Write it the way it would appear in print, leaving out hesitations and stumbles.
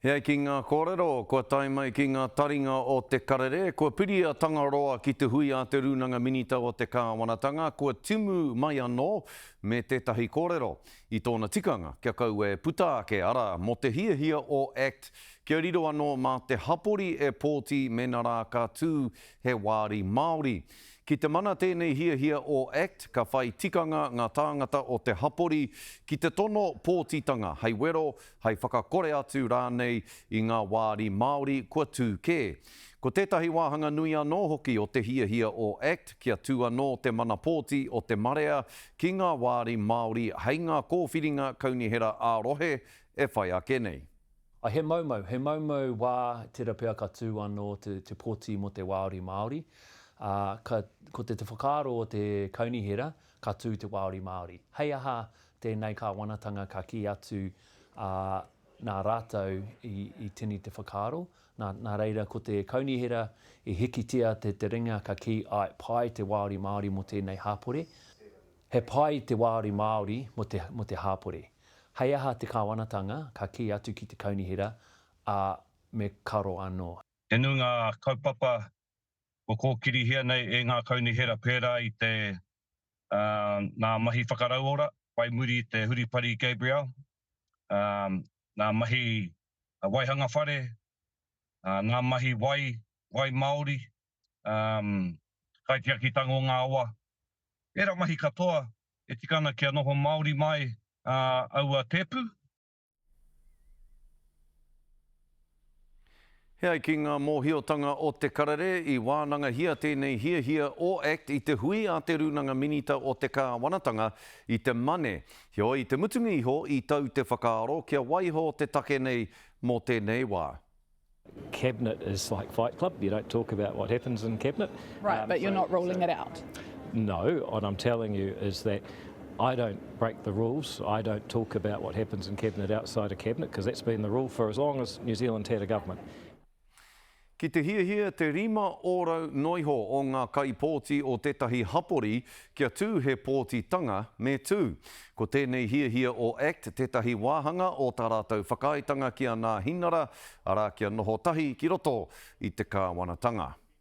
E ai ki ngā kōrero, kua tae mai ki ngā taringa o te karere, kua piri a Tangaroa ki te hui a te Rūnanga Minita o te Kāwanatanga, kua timu mai anō me tētahi kōrero i tōna tikanga kia kaua e puta ake, arā, mō te hiahia o act kia riro anō mā te hapori e pōti mēnā rā ka tū he wāri Māori. Ki te mana tēnei hiahia o act, ka whai tikanga ngā tāngata o te hapori ki te tono pōtitanga hei wero, hei whakakore atu rānei i ngā wāri Māori kua tū kē. Ko tētahi wāhanga nui anō hoki o te hiahia o act kia tū anō te mana pōti o te marea ki ngā wāri Māori hei ngā kōwhiringa kaunihera ā-rohe e whai ake nei. Ā, he moumou, he moumou wā tera pea ka tū anō te, te poti mō te wāori Māori. Ā, ka, ko te, te whakaaro o te kaunihera, ka tū te wāori Māori. Hei aha tēnei kāwanatanga ka kī atu, ā, nā rātou i, i tini te whakaaro. Nā, nā reira ko te kaunihera i hikitia te, te ringa ka kī, āe, pai te wāori Māori mō tēnei hāpori. He pai te wāori Māori mō te, mō te hāpori. Hei aha te kāwanatanga ka kī atu ki te kaunihera, ā, me karo anō. He nui ngā kaupapa kua kōkirihia nei e ngā kaunihera pērā i te ngā mahi whakarauora whai muri i te huripari Gabrielle, ngā mahi waihanga whare, ngā mahi wai, wai māori, kaitiakitanga o ngā awa. Ērā mahi katoa e tika ana kia noho Māori mai aua tēpu. He ai ki ngā mōhiotanga o Te Karere, i wānangahia tēnei hiahia o act i te hui a te Rūnanga Minita o te Kāwanatanga i te Mane. Heoi, i te mutunga iho i tau te whakaaro kia waiho te take nei mō tēnei wā. Cabinet is like Fight Club, you don't talk about what happens in cabinet. Right, but you're not ruling it out. No, what I'm telling you is that I don't break the rules, I don't talk about what happens in cabinet outside of cabinet, because that's been the rule for as long as New Zealand's had a government. Ki te hiahia te 5% noiho o ngā kaipōti o tētahi hapori kia tū he pōtitanga, me tū. Ko tēnei hiahia o act tētahi wāhanga o tā rātou whakaaetanga ki a Nāhinara, arā kia noho tahi ki roto i te kāwanatanga.